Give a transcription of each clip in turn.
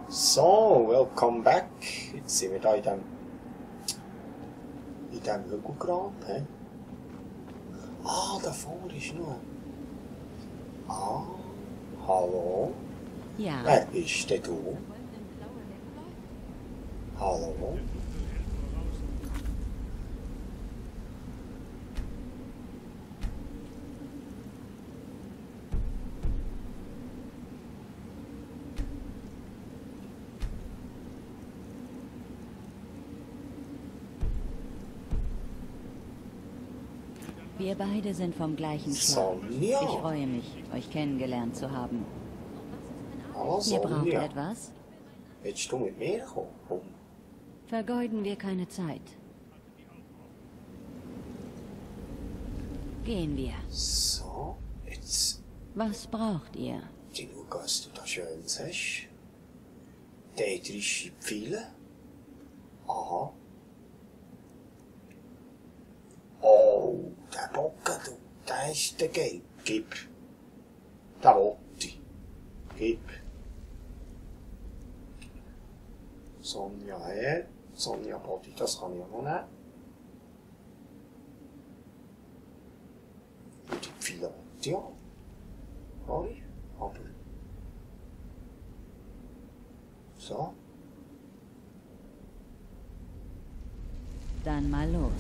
So, welcome back. Jetzt sind wir da in dem Hügelgrab. Ah, davor ist noch. Ah, hallo. Ja. Wer bist denn du? Hallo. Wir beide sind vom gleichen Schlag. Sonja. Ich freue mich, euch kennengelernt zu haben. Hallo, Ihr braucht Sonja. etwas? Willst du mit mir kommen? Vergeuden wir keine Zeit. Gehen wir. So, jetzt Was braucht ihr? schau, was du da Schönes hast. Tetrische Pfeile. Aha. Oh, der Bocken, du, der ist der Gelb. Gib. Der wollte ich. Gib. Sonja her. Sonja Body, das kann ich auch noch nehmen. Und die Pfeile wollte ich auch. Sorry, aber... So. Dann mal los.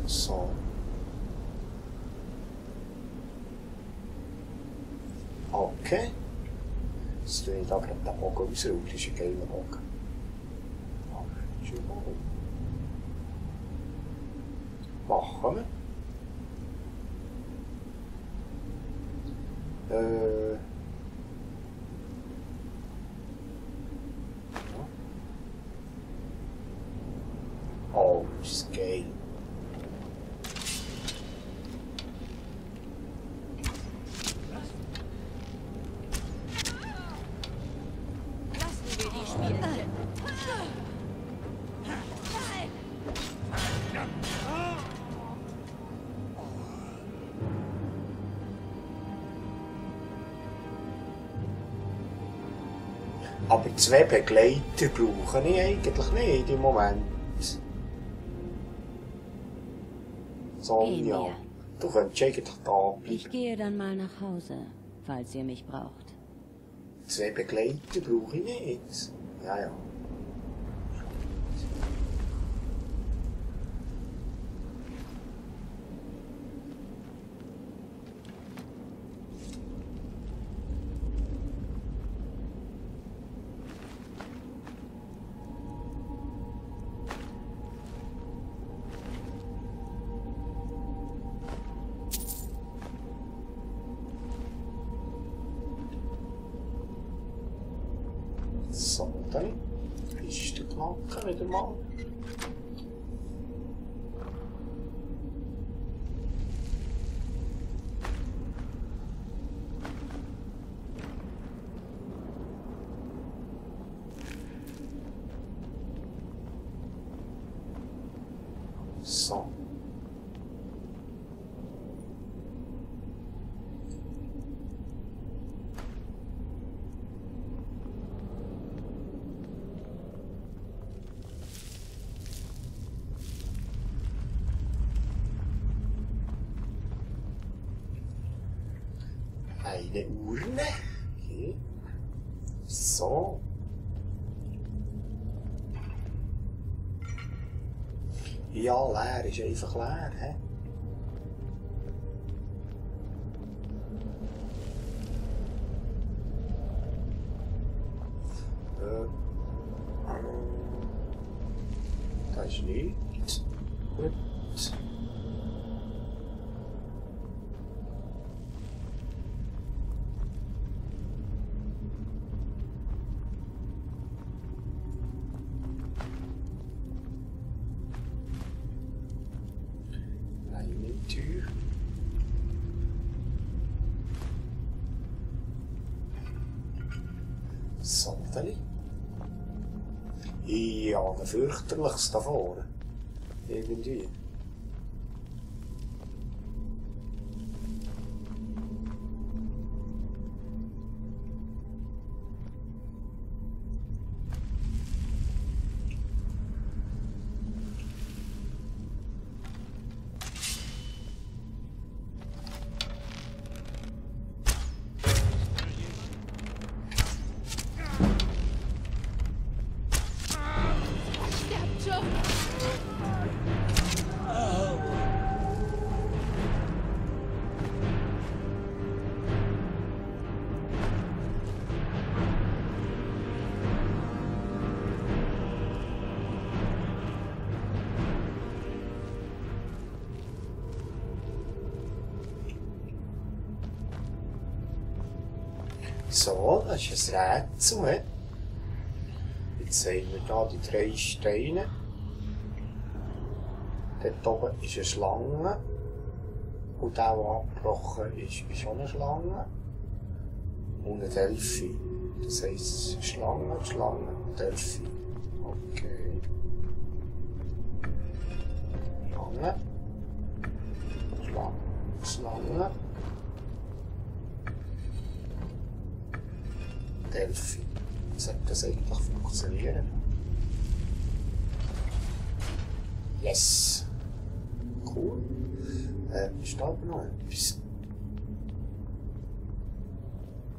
So. Okay. Jetzt tue ich da gerade den Bogen ausrollen. Das ist ein geiler Bogen. Aber schön mal. Machen wir. Ja. Oh, das ist geil. Aber zwei Begleiter brauche ich eigentlich nicht im Moment. Sonja, Gehen du könntest eigentlich da Ich bleiben. gehe dann mal nach Hause, falls ihr mich braucht. Zwei Begleiter brauche ich nicht. Ja, ja. So, dann ist der Knacken wieder mal. So. Eine Urne. Okay. So. Ja, leer ist einfach leer, hä? Da ist nichts. Gut. Eine Tür. Soldeli. Ja, ein fürchterliches da vorne. Irgendwie. So, das ist ein Rätsel. He? Jetzt sehen wir hier die 3 Steine. Dort oben ist eine Schlange. Und der abgebrochen ist, ist auch eine Schlange. Und ein Delphi. Das heisst Schlange, Schlange, Delphi. Okay. Schlange. Schlange. Schlange. Delphi. Sollte das eigentlich funktionieren? Yes. Cool. Ist da aber noch etwas?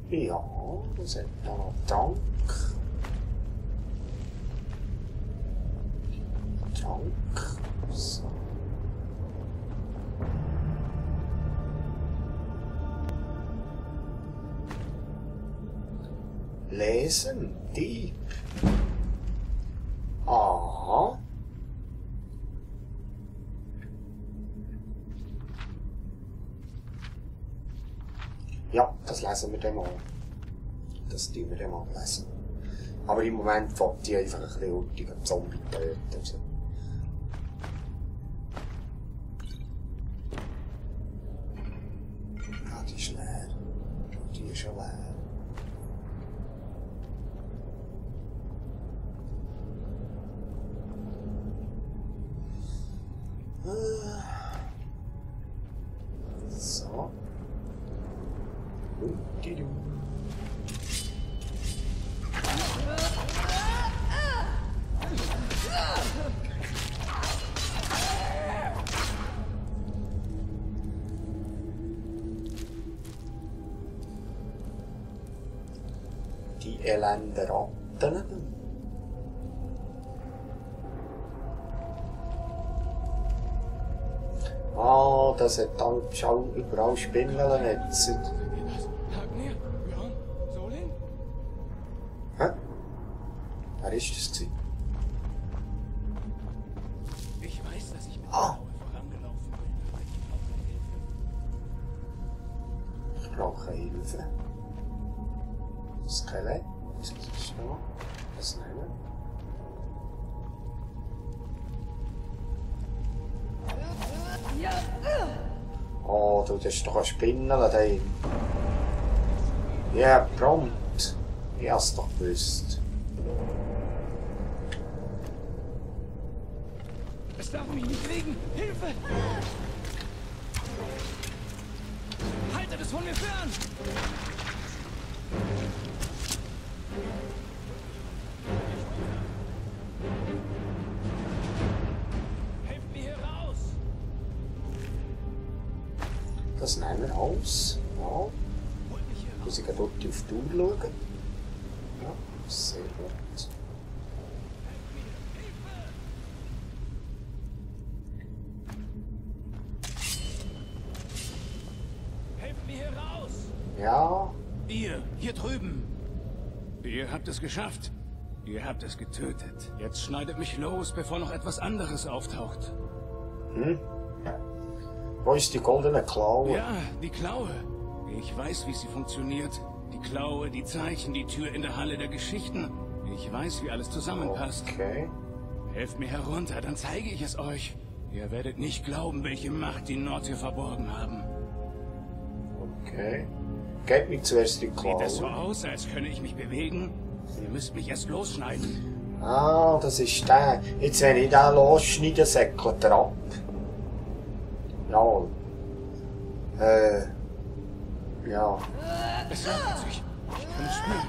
Ja, das hat da noch Trank. Trank. So. Lesen, Dieb. Aha. Ja, das lesen wir dann mal. Das tun wir dann mal lesen. Aber im Moment fängt die einfach ein bisschen hurtig an Zombie töten. Ah, die ist leer. Die ist schon leer. So. Die elenden Ratten. Ah, das hat dann schon überall Spinnennetze. Hä? Wer ist das gewesen? Ich weiß, dass ich mit vorangelaufen bin, aber Ich brauche Hilfe. Skelett. So, das nehmen. Oh, du, das ist doch ein Spinner da drin. Ja, prompt. Ich hab's doch gewusst. Es darf mich nicht kriegen! Hilfe! Haltet es von mir fern! Helft mir hier raus! Das nehmen wir aus. Ja. Holt mich hier raus! Muss ich dort auf die Tour schauen. Ja, sehr gut. Helft mir hier raus! Ja, Ihr, hier drüben! Ihr habt es geschafft. Ihr habt es getötet. Jetzt schneidet mich los, bevor noch etwas anderes auftaucht. wo ist die goldene Klaue? Ja, die Klaue. Ich weiß, wie sie funktioniert. Die Klaue, die Zeichen, die Tür in der Halle der Geschichten. Ich weiß, wie alles zusammenpasst. Okay. Helft mir herunter, dann zeige ich es euch. Ihr werdet nicht glauben, welche Macht die Nordsee verborgen haben. Okay. Gebt mir zuerst die Sieht es so Klaue. aus, als könne ich mich bewegen? Ihr müsst mich erst losschneiden. Ah, das ist der. Jetzt, wenn ich den losschneide, säckelt er ab. Ja. Ja. Es öffnet sich. Ich kann es spüren.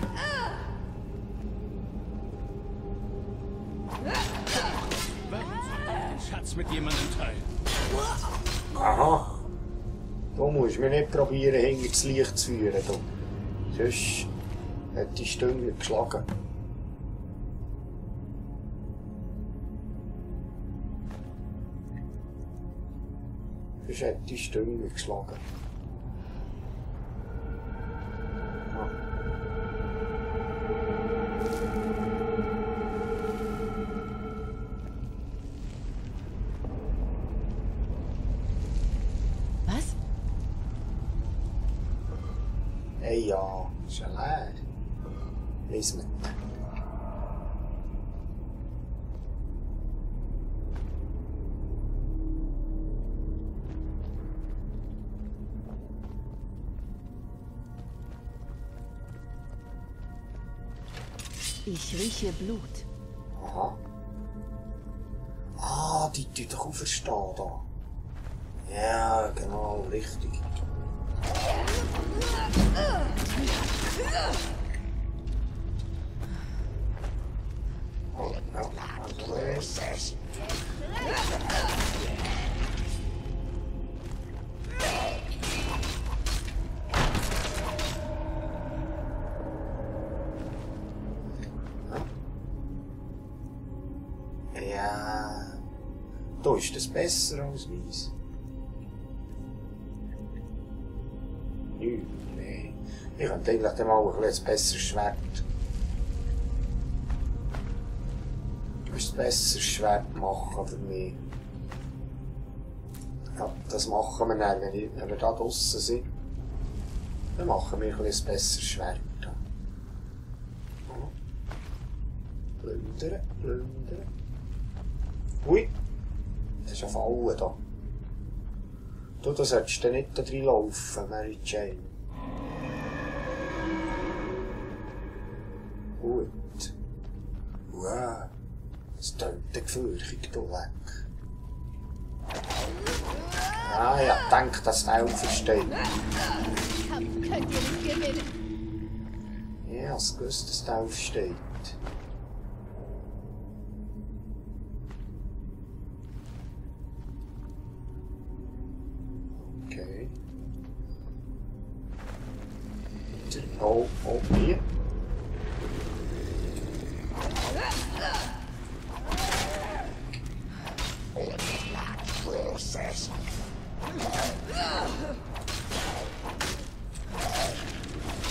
Warum sollte ich den Schatz mit jemandem teilen? Aha. Du musst mich nicht probieren, hinter das Licht zu führen. Du. Sonst hat die Stüngel geschlagen. Sonst hat die Stüngel geschlagen. Ja. Was? Hey ja, ist ja leer. Lies mit. Ich rieche Blut. Aha. Ah, die tun doch auferstehen da. Ja, genau, richtig. Oh, no. Also, ja, da ist das besser als meins. Nee. Ich könnte eigentlich mal ein besseres Schwert. Ich müsste ein besseres Schwert machen für mich. Ja, das machen wir dann, wenn wir da draussen sind. Dann machen wir ein besseres Schwert. Plündern, plündern. Ui, das ist ein Falle da. Du, da solltest du nicht da drin laufen, Mary Jane. Gut. Wow, das tönt gefürchtig hier weg. Ah ja, ich denke, dass der auch versteht. Könnt ihr nicht gewinnen. Ja, ich hab's gewusst, dass der aufsteht. Okay. Oh, oh, hier.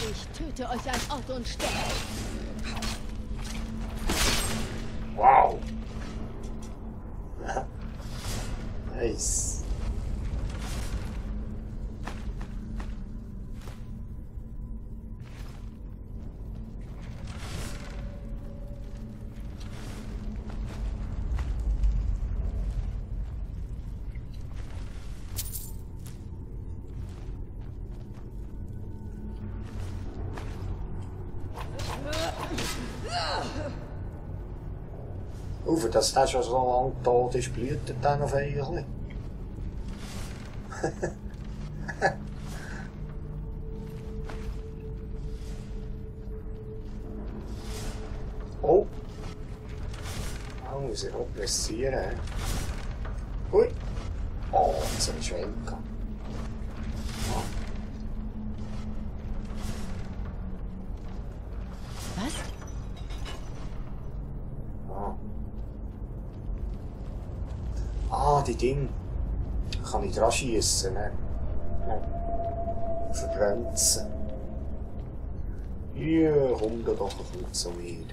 Ich töte euch an Ort und Stelle. Wow. Nice. Für dass der schon so lange tot ist, blüht er noch eigentlich. Oh! Da muss ich auch pressieren. Ui! Oh, jetzt habe ich Schwenken. Was? Ah, die Dinge. Kann ich dran schiessen, ne? Verbrenzen. Ja, komm da doch ein bisschen zu mir.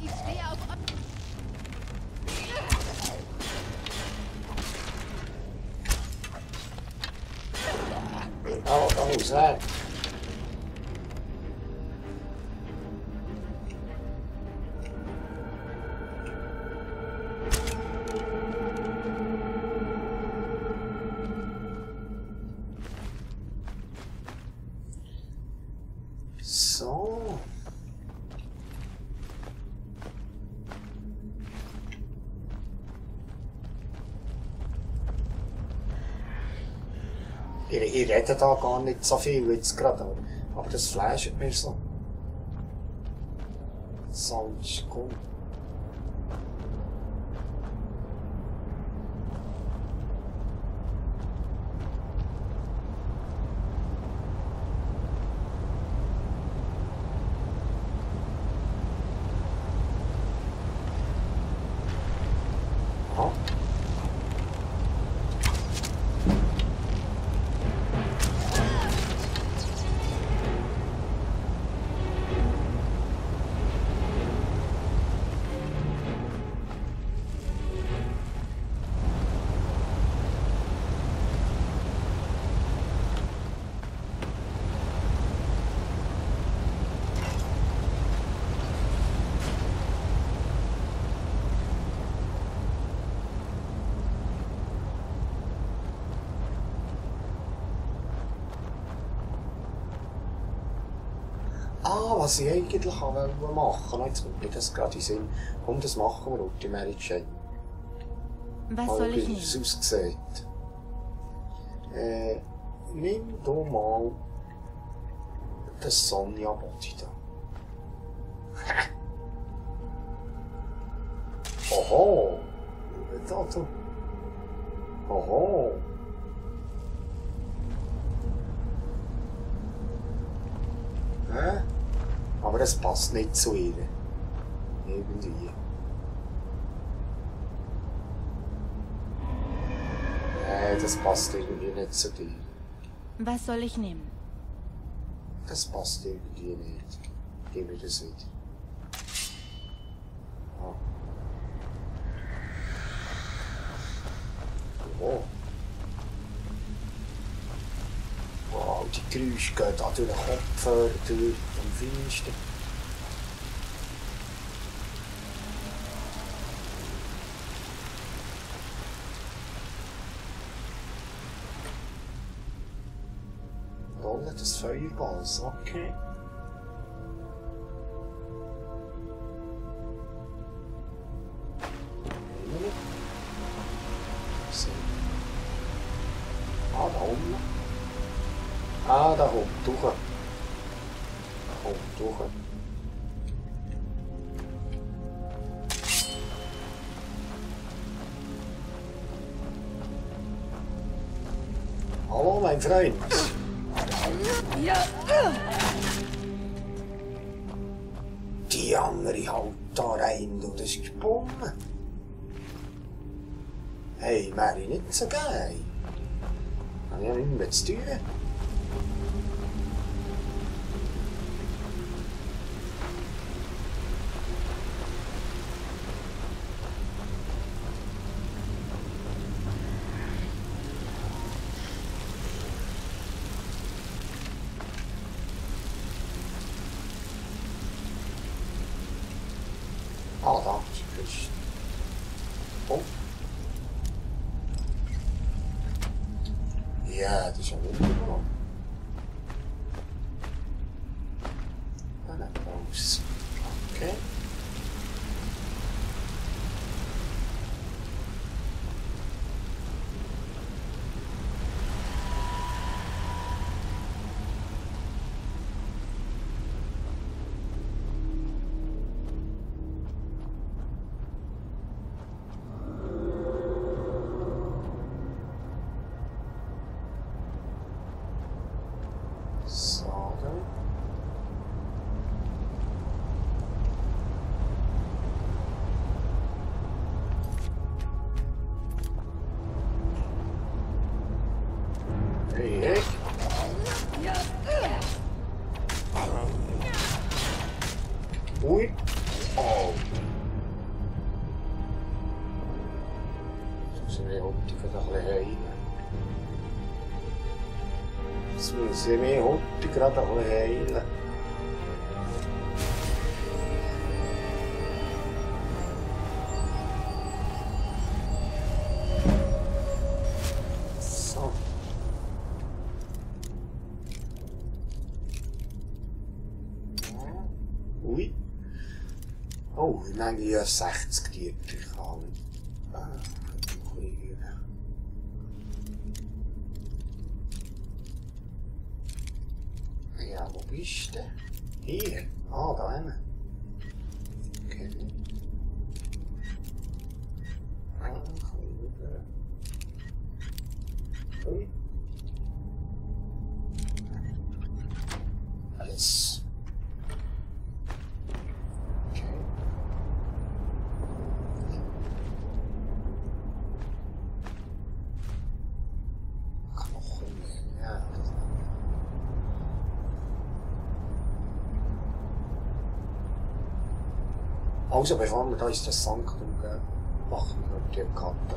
Ich stehe auf Oh, Zach. So. Ich rede da gar nicht so viel jetzt gerade, aber das flasht mir so. Sonst kommt. Ah, was ich eigentlich machen wollte. Jetzt kommt mir das gerade in den Sinn. Komm, das machen wir, Ruti, Mary Jane. Was soll ich Wie es nehmen? aussieht. Nimm doch mal das Sonja-Body da. Oho! Da, du. Oho! Hä? Aber das passt nicht zu ihr. Irgendwie. Nee, das passt irgendwie nicht zu dir. Was soll ich nehmen? Das passt irgendwie nicht. Gib mir das wieder. Ah. Oh. Wow, die Geräusche gehen da durch den Kopfhörer, durch den Fenster. Rolle des Feuerballs, okay. So. Ah, da oben. Ah, da kommt durch. Da kommt durch. Hallo, mein Freund. Die andere haut da rein, du, das ist gebunden. Hey, Mary, nicht so geil. Habe ich ja nichts mehr zu tun. Ah, da ist die Küste. Oh. Ja, das ist ja wunderbar. Dann raus. Okay. So, dann. Hey, hey. Ui. Oh. So sind wir Optiker da ein bisschen heim. Jetzt müssen wir heute gerade ein bisschen heilen. So. Ja. Ui. Oh, ich meine, ich habe 60 Tiere. Ich kann. Ja, wo bist du? Hier. Ah, da hinten. Okay. Ah, komm rüber. Ui. Yes. Okay. Knochen. Ja, das ist also, bevor wir da ins das Sanktum gehen, machen wir die Karte.